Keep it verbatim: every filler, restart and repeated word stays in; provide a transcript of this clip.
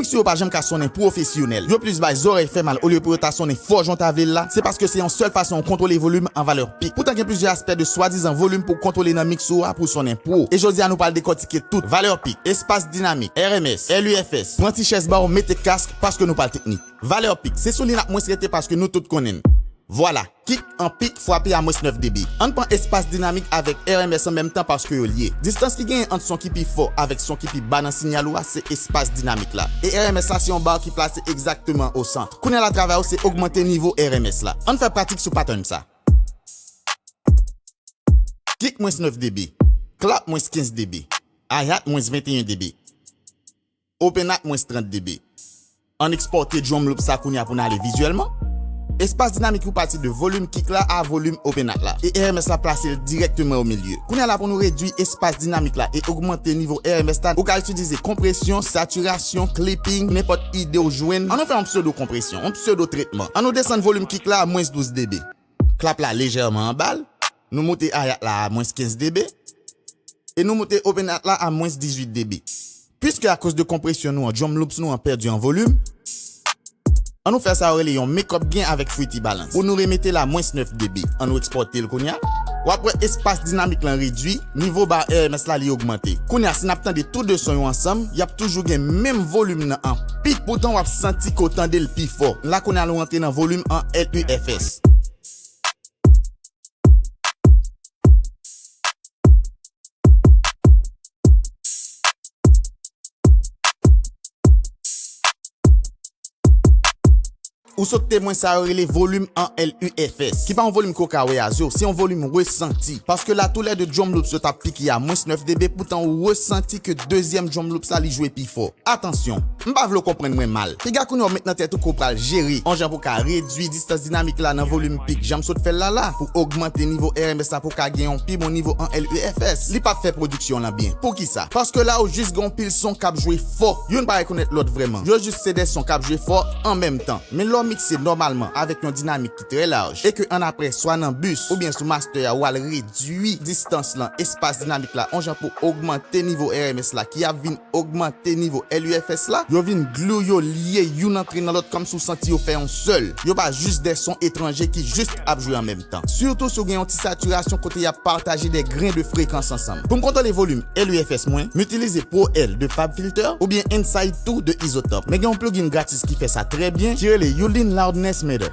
Si yo pa janm ka sonnen pwofesyonèl, yo plis bay zòrèy fè mal olye pou yo ta sonnen fò jan w ta vle l la, se paske se yon sèl fason w kontwole volim an valè pik. Poutan gen plizyè aspè de swadizan volim pou w kontwole nan miks ou a pou w sonnen pwo. E jodi a nou pral dekòtike tout. Valè pik, espas dinamik, R M S, L U F S. Pran ti chèz ba w, mete kask, paske nou pral teknik. Valè pik, se sou li n ap mwens rete paske nou tout konnen l. Vwala, kik an pik frape a mwens nèf dB. Ann pran espas dinamik avèk R M S an menm tan paske yo lye. Distans ki genyen ant son ki pi fò avèk son ki pi ba nan sinyal ou a se espas dinamik la. E R M S la se yon ba ki plase egzakteman o sant. Kounye a la travay ou se ogmante nivo R M S la. Ann fè pratik sou patèn sa. Kik mwens nèf dB. Klap mwens kenz dB. Hi-hat mwens venteyen dB. Open hat mwens trant dB. Ann ekspòte drum loop sa kounye a pou n ale vizyèlman. Espas dinamik ou pati de volim kik la a volim open hat la. E R M S la plase l dirèkteman o milye. Kounye a la pou nou redwi espas dinamik la e ogmante nivo R M S la, ou ka itilize konpresyon, satirasyon, clipping, nenpòt ide w jwenn. Ann nou fè yon pseudo konpresyon, yon pseudo tretman. Ann nou desann volim kik la a mwens douz dB. Klap la lejèman anba l. Nou moute hi-hat la a mwens kenz dB. E nou moute open hat la a mwens dizuit dB. Piske akoz de konpresyon nou an, drum loops nou an pèdi an volim, ann nou fè sa yo rele yon make-up gain avèk Fruity Balance. Pou nou remete l a mwens nèf dB. Ann nou ekspòte l kounye a. W ap wè espas dinamik lan redwi, nivo ba R M S la li ogmante. Kounye a, si n ap tande tou de son yo ansanm, y ap toujou gen menm volim nan an pik, poutan w ap santi ke w tande l pi fò. La kounye a nou rantre nan volim an L U F S. Ou sot temwen sa yo rele volim an L U F S, ki pa yon volim ke w ka wè a zye w, se yon volim resanti. Paske la toulède drum loops yo t ap pike a mwens nèf dB, poutan ou resanti ke dezyèm drum loops la li jwe pi fò. Atansyon, m pa vle w konprann mwen mal. Piga kounye a w met nan tèt ou ke w pral jere yon jan pou w ka redwi distans dinamik la nan volim pik, jan m sot fè l la la, pou ogmante nivo R M S la pou w ka gen yon pi bon nivo an L U F S. Li p ap fè pwodiksyon w lan byen. Poukisa? Paske la ou jis gen yon pil son k ap jwe fò. Youn pa rekonèt lòt vrèman. Yo jis se de son k ap jwe fò an menm tan. Men lè w mikse nòmalman avèk yon dinamik ki trè laj, e ke annapre swa nan bus oubyen sou master a ou al redwi distans lan, espas dinamik la, yon jan pou ogmante nivo R M S la ki ap vin ogmante nivo L U F S la, yo vin glou, yo lye youn antre nan lòt kòmsi w santi yo fè yon sèl. Yo pa jis de son etranje ki jis ap jwe an menm tan. Sitou si w gen yon ti satirasyon kote y ap pataje de gren de frekans ansanm. Pou m kontwole volim L U F S mwen, m itilize Pro L de FabFilter oubyen Inside two de Izotope. Men gen yon plugin gratis ki fè sa trè byen, ki rele Yulin Loudness Meter.